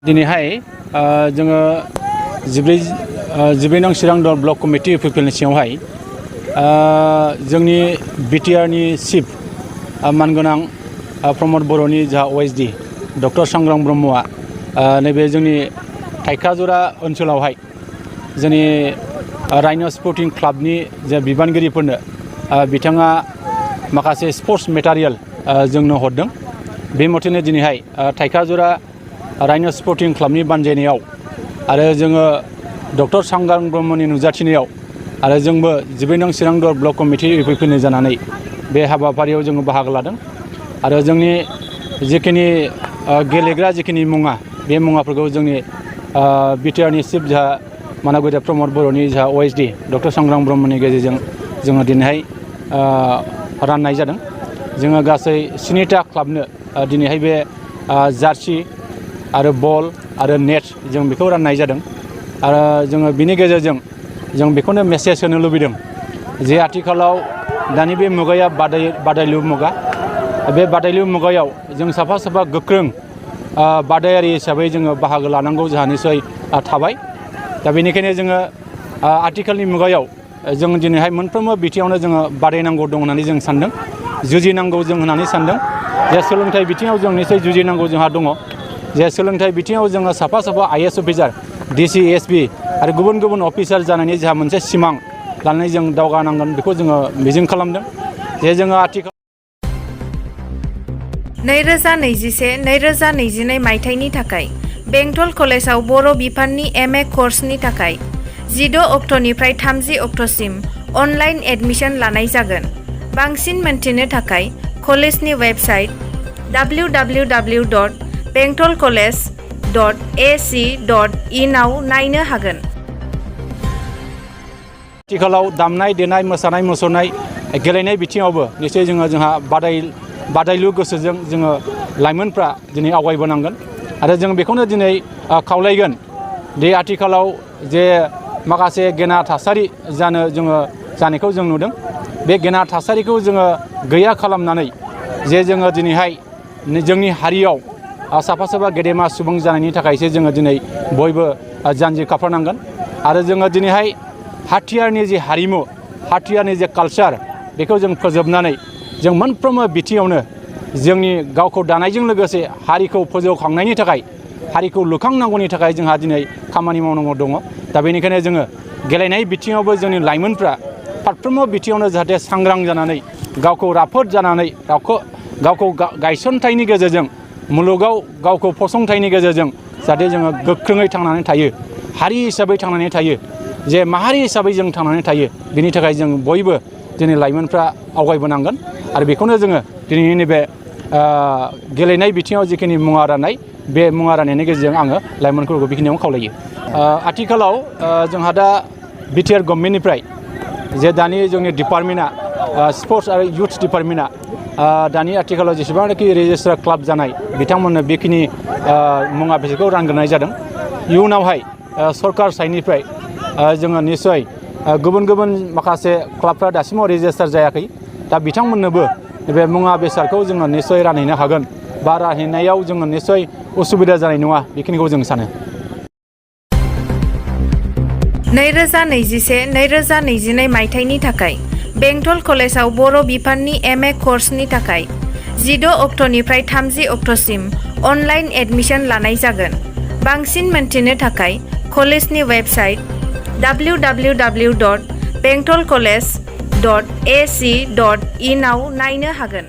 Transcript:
दिनैहाय जोङो 14 नं चिरां दल ब्लक कमिटि इउपिपिएलनि सिङावहाय जोंनि बिटिआरनि चिफ मानगोनां प्रमद बर'नि जा ओएसडि डक्टर सांग्रां ब्रह्मआ नैबे जोंनि थाइखाजरा ओनसोलावहाय जोंनि राइन' स्पर्टिं क्लाबनि जे बिबानगिरिफोरनो बिथाङा माखासे स्पर्ट्स मेटेरियेल जोंनो हरदों। बे मथेनो दिनैहाय थाइखाजरा राइन' स्पर्टिं क्लाबनि बानजायनायाव आरो जोङो डक्टर सांग्रां ब्रह्मनि नुजाथिनायाव आरो जोंबो 14 नं चिरां दल ब्लक कमिटि इउपिपिएलनि जानानै बे हाबाफारियाव जोङो बाहागो लादों आरो जोंनि जिखिनि गेलेग्रा जिखिनि मुङा बे मुङाफोरखौ जोंनि बिटिआरनि चिफ जा मानगोनां प्रमद बर'नि जा ओएसडि डक्टर सांग्रां ब्रह्मनि गेजेरजों जोङो दिनैहाय राननाय जादों। जोङो गासै 7टा क्लाबनो दिनैहाय बे जार्सि आरो बल आरो नेट जों बेखौ राननाय जादों आरो जोङो बिनि गेजेरजों जों बेखौनो मेसेज होनो लुबैदों जे आथिखालाव दानि बे मुगाया बादायलु मुगा। बे बादायलु मुगायाव जों साफा साफा गोख्रों बादायारि हिसाबै जोङो बाहागो लानांगौ जोंहा निसय थाबाय। दा बेनिखायनो जोङो आथिखालनि मुगायाव जों दिनैहाय मोनफ्रोमबो बिथिङावनो जोङो बादायनांगौ दं होननानै जों सानदों, जुजिनांगौ जों होननानै सानदों। जे सोलोंथाइ बिथिङाव जों निसय जुजिनांगौ जोंहा दङ। जे सोलोंथाइ बिथिङाव जोङो साफा साफा आइएएस अफिसार डिसि एसपि आरो गुबुन गुबुन अफिसार जानायनि जोंहा मोनसे सिमां लानानै जों दावगानांगोन बेखौ जोङो मिजिं खालामदों। जे जोङो आथिखाल 2021-2022 मायथाइनि थाखाय बेंटल कलेजाव बर' बिफाननि एमए कर्सनि थाखाय 16 अक्ट'निफ्राय 30 अक्ट'सिम अनलाइन एडमिशन लानाय जागोन। बांसिन मोनथिनो थाखाय कलेजनि वेबसाइट www.bentolcollege.ac.in आव नायनो हागोन। आथिखालाव दामनाय देनाय मोसानाय मुसुरनाय गेलेनाय बिथिङावबो निश्चय जोंहा बादायलु गोसोजों जोङो लाइमोनफ्रा दिनै आवगायबोनांगोन आरो जों बेखौनो दिनै खावलायगोन दि आथिखालाव जे माखासे गेना थासारि जानायखौ जों नुदों। बे गेना थासारिखौ जोङो गैया खालामनानै जे जोङो दिनैहाय जोंनि हारियाव साफा साफा गेदेमा सुबुं जानायनि थाखायसो जोङो दिनै बयबो जानजि खाफ्रानांगोन आरो जोङो दिनैहाय हाथियारनि जे हारिमु, हाथियारनि जे कालचार बेखौ जों फोजोबनानै जों मोनफ्रोमबो बिथिङावनो जोंनि गावखौ दानायजों लोगोसे हारिखौ फोजौखांनायनि थाखाय, हारिखौ लुखांनांगौनि थाखाय जोंहा दिनै खामानि मावनांगौ दङ। दा बेनिखायनो जोङो गेलेनाय बिथिङावबो जोंनि लाइमोनफ्रा फारफ्रोमबो बिथिङावनो जाहाथे सांग्रां जानानै गावखौ राफोद जानानै गावखौ गायसनथायनि गेजेरजों मुलुगाव गावखौ फसंथायनि गेजेरजों जाहाथे जोङो गोख्रोङै थांनानै थायो, हारि हिसाबै थांनानै थायो, जे माहारि हिसाबै जों थांनानै थायो। बिनि थाखाय जों बयबो दिनै लाइमोनफ्रा आवगायबोनांगोन आरो बेखौनो जोङो दिनैनि नैबे गेलेनाय बिथिङाव जिखिनि मुङा राननाय बे मुङा राननायनि गेजेरजों आङो लाइमोनफोरखौ बेखिनियाव खावलायो। आथिखालाव जोंहा दा बिटिआर गभर्नमेन्टनिफ्राय जे दानि जोंनि डिपार्टमेन्टआ स्पर्ट्स आरो इयुथ्स डिपार्टमेन्टआ दानि आथिखालाव जेसेबांनाखि रेजिस्टार क्लाब जानाय बिथांमोननो बेखिनि मुवा बेसादखौ रानग्रोनाय जादों। इयुनावहाय सरकार साइडनिफ्राय जोङो निस्सय गुबुन गुबुन माखासे क्लाबफ्रा दासिमाव रेजिस्टार जायाखै, दा बिथांमोननोबो बे मुवा बेसादखौ जोङो निस्सय रानहैनो हागोन बा रानहैनायाव जोङो निस्सय उसुबिदा जानाय नङा बेखिनिखौ जों सानो। 2021-2022 मायथाइनि थाखाय बेंटल कलेजाव बर' बिफाननि एमए कर्सनि थाखाय 16 अक्ट'निफ्राय 30 अक्ट'सिम अनलाइन एडमिशन लानाय जागोन। बांसिन मोनथिनो थाखाय कलेजनि वेबसाइट www.bentolcollege.ac.in आव नायनो हागोन।